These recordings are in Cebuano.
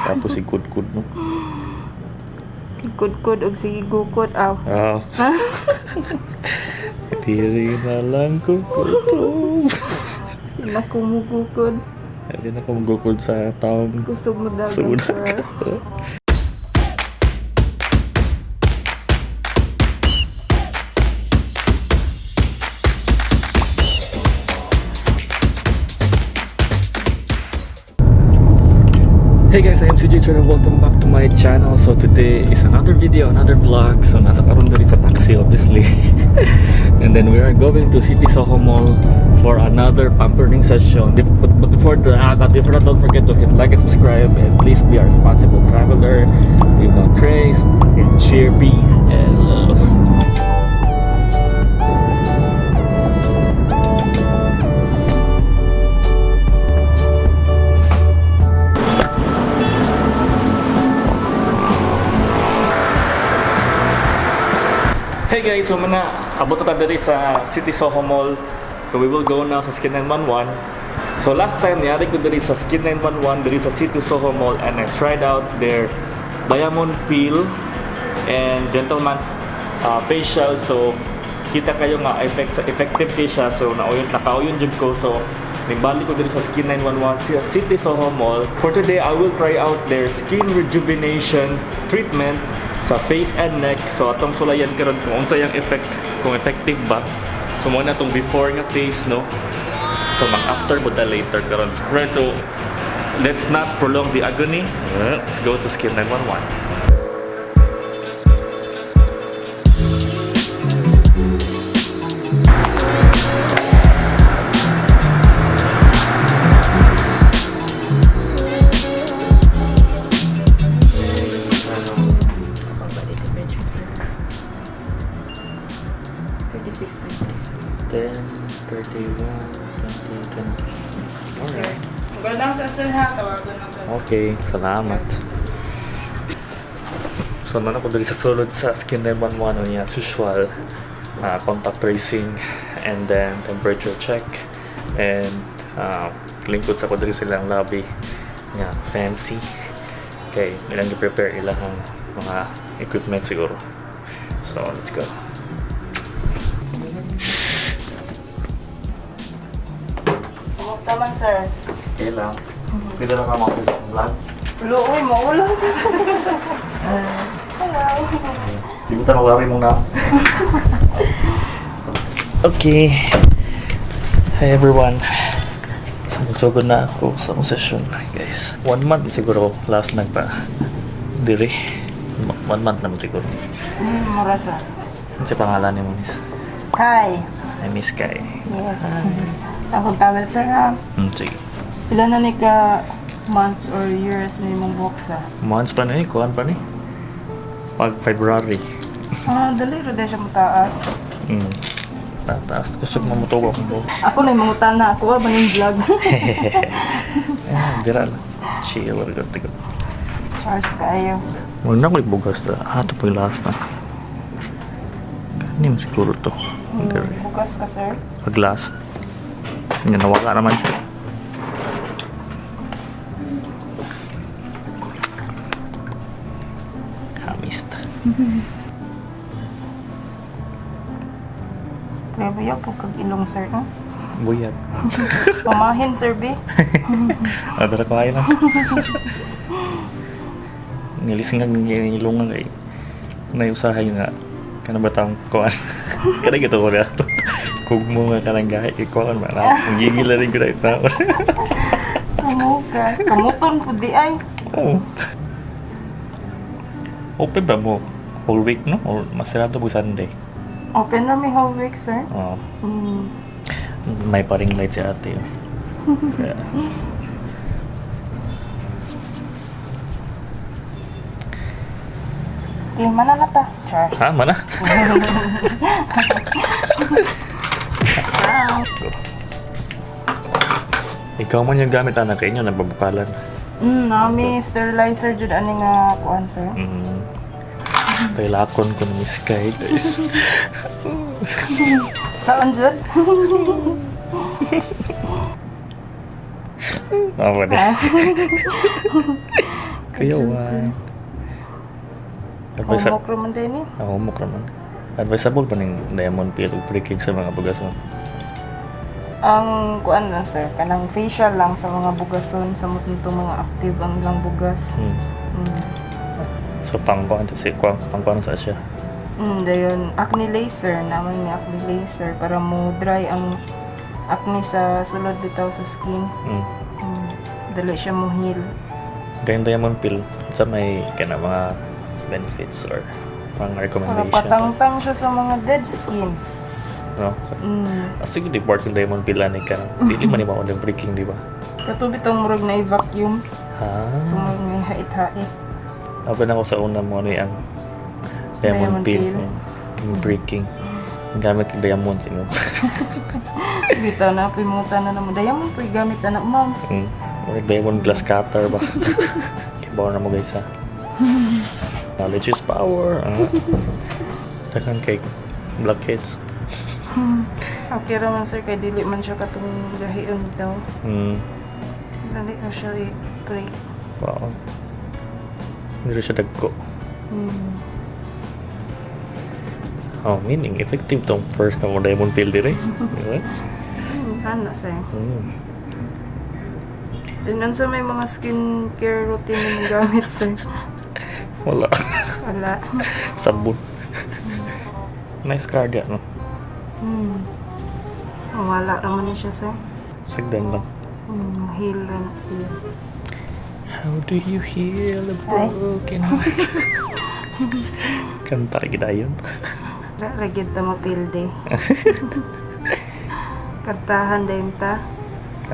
Tapos si kudkud, no? Kudkod og sige gukod aw. Ah. Diri na lang ko gutom. Nakumugukod. Hindi na ko magukod sa taong Kusog mo dagat, Kusog mo sir. Hey guys, I am CJ Chen and welcome back to my channel. So today is another video, another vlog. So nasa karon diri sa taxi, obviously. And then we are going to City Soho Mall for another pampering session. But before that, don't forget to hit like and subscribe, and please be a responsible traveler. Leave no trace, and share peace and love. Hey guys, so mga abot na ta diri sa City Soho Mall. So we will go now sa Skin 911. So last time niyari ko diri sa Skin 911 diri sa City Soho Mall, and I tried out their Diamond Peel and Gentleman's facial. So kita kayo nga effect effective kay siya. So nauyon nakauyon jud ko. So nagbalik ko diri sa Skin 911 sa City Soho Mall. For today, I will try out their skin rejuvenation treatment sa face and neck. So atong sulayan karon kung unsa yang effect, kung effective ba. So mo na tong before nga face, no. So mag after but later karon. Right, so let's not prolong the agony. Let's go to Skin 911. Ang body temperature, sir. 36.3, sir. 10, 31, 20, 20. Alright. Magandang sa sir ha. Tawagan ako. Okay, salamat. So, naman ako dali sa sulod sa Skin 911 niya, as usual, contact tracing, and then temperature check, and lingkod sa ko dali silang lobby nga fancy. Okay, ilang prepare ilang ang mga equipment siguro. So, let's go. Kumusta man, sir? Okay lang. Pwede lang ka mga vlog. Ulo, uy, maulo. Hello. Di ko tanong mong na. Okay. Hi everyone. So, magsugod na ako sa akong session, guys. One month siguro last nagpa diri. One month naman siguro. Mura, sir. Ano siya pangalan ni mo, miss? Hi. Ay, Miss Kai. Yes. Akong tawel, sir ha. Sige. Pila na ni ka months or years na imong buhok sa? Months pa na eh. Kuhan pa ni. Pag February. Ah, dali ra dahil siya mataas. Tataas. Gusto ko mamutuwa akong buhok. Ako na yung mangutana. Ako ba yung vlog? Ah, dira lang. Chill. Good to go. Charles kayo. Wala na ko bugas na. Ah, ito pa yung last na. Kanim siguro to. Diri. Bukas ka, sir. Pag last. Nga nawala naman siya. Hamist. Pero buya po kag ilong, sir. No? Buyag. Pamahin, sir, B. Ah, tara kuhain lang. Nilis nga ng ilungan kay. Naiusahay nga. Kana ba tang kuan? Kada gito ko na to. Kug mo nga kanang gahi kay kuan ba na. Ang gigil na rin ko na ito. Kamuka. Kamuton po di ay. Oo. Open ba mo? Whole week, no? Or masarado mo Sunday? Open na may whole week, sir. Oo. Mm. May paring light si ate. Oh. Kaya, Okay, mana na ta. Charles. ha? Mana? Ikaw man yung gamit anak inyo, nababukalan. Nami sterilizer jud ani nga kuan, sir. Pailakon ko ni Miss Kai, guys. Saan jud? Ako na. Kuya Juan. Advisa Humok raman din eh. Ah, humok raman. Advisable pa ning diamond peel ug breaking sa mga bugason? Ang kuan lang, sir, kanang facial lang sa mga bugason sa mutong mga active ang ilang bugas. So pangkuan sa si kuan, pangkuan sa siya. Dayon acne laser naman, may acne laser para mo dry ang acne sa sulod bitaw sa skin. Dali siya mo heal. Kayong diamond peel sa may kana mga benefits or mga Para recommendations? patangtang siya sa mga dead skin. No? Ah, sige, di part yung diamond peel ani ka. Dili man ni mao ng breaking, di ba? Kato bitong murag na i-vacuum, Ha? murag na hait-hait. Aban ako sa una mo ni ang diamond Diamond peel. peel. Yung breaking. Ang gamit kay diamond sino. Bitaw na pimutan na naman. Diamond po gamit na ma'am. Murag diamond glass cutter ba. Kibaw na mo, guys, ha. Knowledge is power. Ah. Daghan kay blackheads. Okay ra man, sir, kay dili man siya katong gahion daw. Dali na siya i-break. Wow. Hindi siya dagko. Oh, meaning effective tong first na mo diamond peel dire. Di ba? Ano, sir? Mm. Then, unsa may mga skin care routine na gamit, sir? Wala. Wala. Sabon. Nice car ga, no? Wala raman ni siya, sir. Sagdan lang. Heal ra na siya. How do you heal a Ay. broken heart? Kanta ra gid ayon. Ra ra gyud ta mapilde. Kantahan din ta.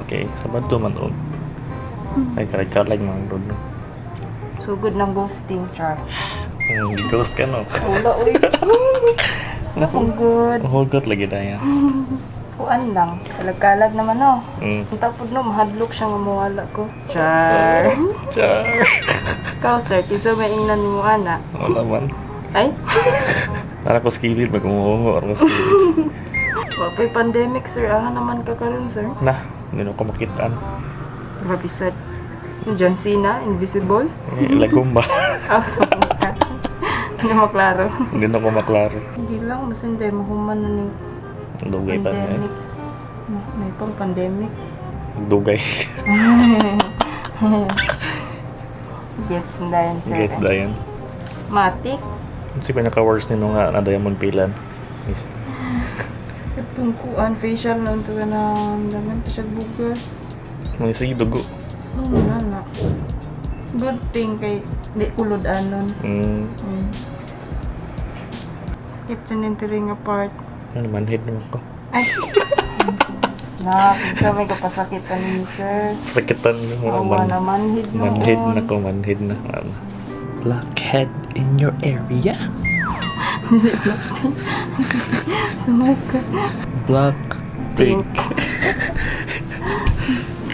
Okay, Sabado man on. Ay, kalag-kalag man road, no? Sugod ng ghosting, char. Ghost ka, no? Wala, uy. Akong good. Hugot lagi na yan. Kuan lang. Kalag-kalag naman, no. Ang tapod, no, mahadlok siya nga mawala ko. Char. Char. Ikaw, sir, kisa may ingnan mo, ana? Wala man. Ay, Para ko sa kilid, mag-umuungo. Para ko sa kilid. wapay pandemic, sir. Aha naman ka karon, sir. Nah, hindi na ko makitaan. Grabe, sir. Yung John Cena, invisible. Eh, lagumba. Ah, ka. Hindi mo klaro. Hindi na ko maklaro. Hindi lang, mas hindi. Mahuman na ni Dugay pa na eh. pandemic. May pang pandemic. Dugay. Gets na yun, sir. Get da yan. Matik. Ano si pinaka-worst nino nga na diamond pilan? Yes. Itong kuan, facial na ito na daman pa siya bugas. Mga sige, dugo. Oh, wala na. Good thing kay di kulod anon. Sakit siya ng nga part. Ano, manhid naman ko. Ay! Na, kinsa may kapasakitan ni sir. Sakitan mo. Awa na manhid noon. Manhid na ko, manhid na. Ano. Blackhead in your area? Sumaka. Black pink.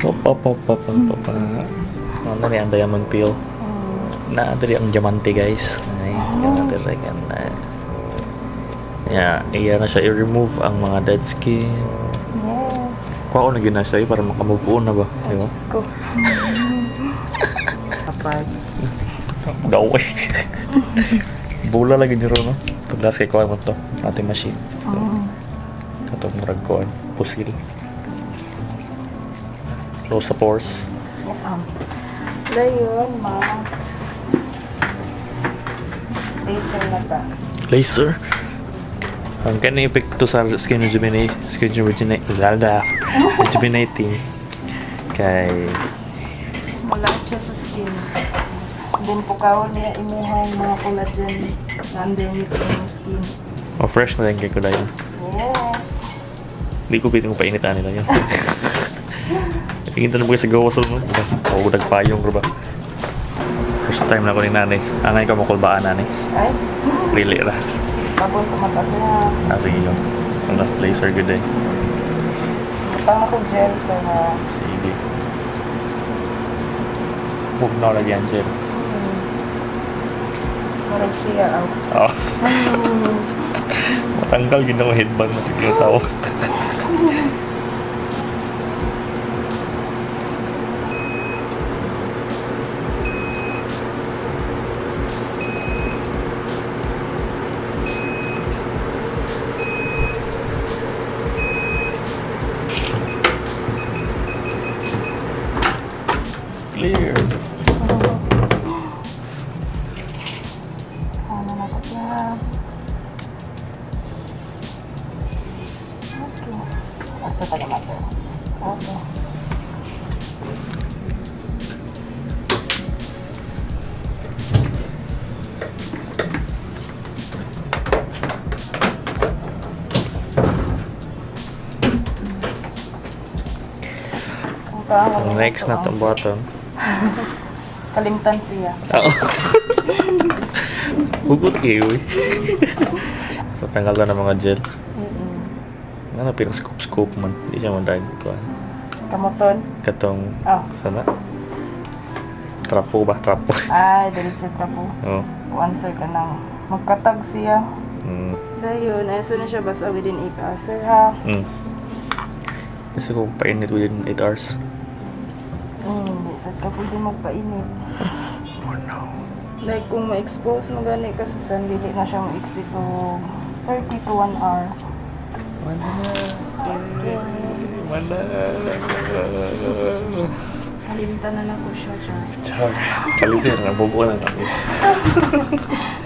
Op, op, op, op, op, op. Ano ni ang diamond peel? Na, diri ang diamante, guys. Ay, kana diri kana. Yeah, iya na siya i-remove ang mga dead skin. Yes. Kuha na gyud na siya eh, para makamove on na ba, di ba? Diyos ko. Kapag. Gaway. Bola lagi ni no? Paglas kay kuha mo to, ating machine. Katong murag kuha, pusil. Close the pores. Yeah. Dayon, ma. Laser na ta. Laser. Ang kani epekto sa skin rejuvenate, skin rejuvenate, lala, rejuvenating. Kay Wala siya sa skin. Then pukawon niya imuhang mga collagen na underneath sa imong skin. Oh, fresh na din kay ko dayon. Yes. Hindi ko pitin mo painitan nila yun. Tingin na mo sa gawas mo. Oo, nagpayong ba? First time na ko ni nanay. Angay ka mo kulbaan, nanay. Ay, Really ra. tapon tumatas na. Ah, sige yun. Ang laser good eh. Butang na ko gel sa ha. Sige. Huwag na lagi ang gel. Murag siya out. Oh. Matanggal gid ako headband na siguro tao. Butang. Ang next na itong button. Kalimtan siya. Oo. Hugot kayo eh. Sa tanggalan ng mga gel. Ano, pinang scoop-scoop man. Hindi siya madag. Kuan. Kamoton. Katong, Oh. sana? Trapo ba? Trapo. Ay, diretso trapo. Oo. Answer ka nang magkatag siya. Dayon, ay na siya basta within 8 hours, sir, ha? Kasi kung painit within 8 hours. Hindi, sad ka pwede magpainit. Oh no. Like, kung ma-expose mo gani ka sa sun, dili na siya ma-exit to 30 to 1 hour. Wala. Wala. Kalimtan na na ko siya, Char. Char. Kalitin na. Bubuo na tamis.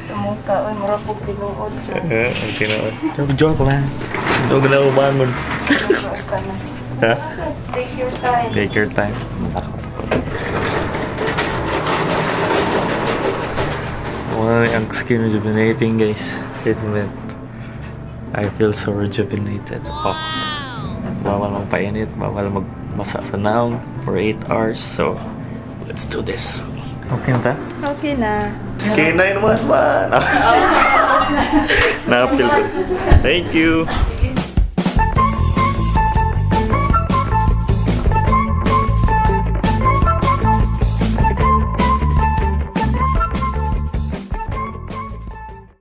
Sa mukha, oy, mura po tinuod, Char. Eh, ang tinuod. Joke, joke lang. Hindi ko na umangon. Tinuod ka na. Ha? Take your time. Take your time. Wala ang skin rejuvenating, guys. Treatment. I feel so rejuvenated. Oh. Bawal magpainit, bawal magmasa sa naong for 8 hours. So, let's do this. Okay na ta? Okay na. K911! Naapil ko. Thank you!